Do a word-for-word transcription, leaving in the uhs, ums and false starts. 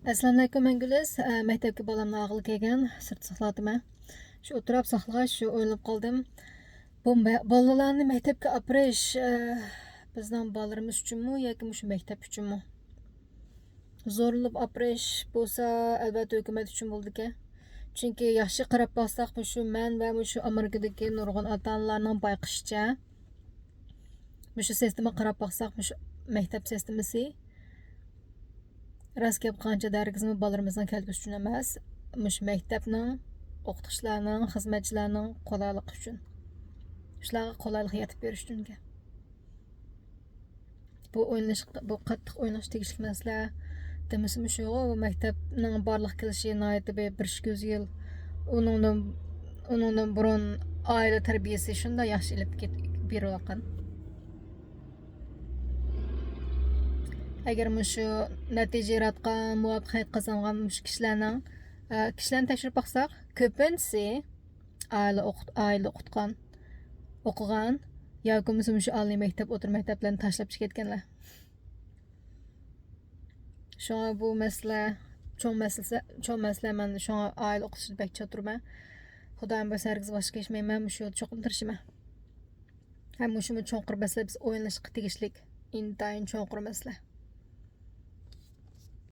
ئەسسالامۇئەلەيكۇم، مەن گۈلىز. ئە، مەكتەپكە بالامنى ئالغىلى كەلگەن، سىرتتا ساقلاۋاتىمەن. شۇ ئولتۇراپ ساقلىغاچ، شۇ ئويلىنىپ قالدىم. بۇ مە-، بالىلارنى مەكتەپكە ئاپىرىش، ئە، بىزنىڭ بالىلىرىمىز ئۈچۈنمۇ ياكى مۇشۇ مەكتەپ ئۈچۈنمۇ؟ زورلاپ ئاپىرىش بولسا، ئەلۋەتتە، ھۆكۈمەت ئۈچۈن بولىدىكەن. چۈنكى ياخشى قاراپ باقساق، مۇشۇ مەن ۋە مۇشۇ ئامېرىكىدىكى نۇرغۇن ئاتا-ئانىلارنىڭ بايقىشىچە، مۇشۇ سىستېما قاراپ باقساق، مۇشۇ مەكتەپ سىستېمىسى، راست گەپ قىلغانچە، ھەرگىزمۇ بالىلىرىمىزنىڭ كەلگۈسى ئۈچۈن ئەمەس، مۇشۇ مەكتەپنىڭ، ئوقۇتقۇچىلارنىڭ، خىزمەتچىلەرنىڭ قولايلىقى ئۈچۈن. شۇلارغا قولايلىق يارىتىپ بېرىش ئۈچۈنكەن. بۇ ئويلىنىش، بۇ قاتتىق ئويلىنىشقا تېگىشلىك مەسىلە. دېمىسىمۇ شۇغۇ، بۇ مەكتەپنىڭ بارلىققا كېلىشى ناھايىتى بىر، بىر ئىككى يۈز يىل، ئۇنىڭدىن، ئۇنىڭدىن بۇرۇن ئائىلە تەربىيەسى شۇنداق ياخشى ئېلىپ كېت-، بېرىۋاتقان. ئەگەر مۇشۇ نەتىجە ياراتقان، مۇۋەپپەقىيەت قازانغان مۇشۇ كىشىلەرنىڭ، ئە، كىشىلەرنى تەكشۈرۈپ باقساق، كۆپىنچىسى ئائىلە ئوقۇت-، ئائىلە ئوقۇتقان، ئوقۇغان ياكى بولمىسا مۇشۇ ئالىي مەكتەپ، ئوتتۇرا مەكتەپلەرنى تاشلاپ چىقىپ كەتكەنلەر. شۇڭا بۇ مەسىلە چوڭ مەسىلە، چوڭ مەسىلە. مەن شۇڭا ئائىلە ئوقۇتۇشنى بەك چاتۇرىمەن. خۇدايىم بۇيرۇسا ھەرگىز ۋاز كەچمەيمەن، مۇشۇ يولدا چوقۇم تىرىشىمەن. ھەم مۇشۇمۇ چوڭقۇر مەسىلە، بىز ئويلىنىشقا تېگىشلىك ئىنتايىن چوڭقۇر مەسىلە.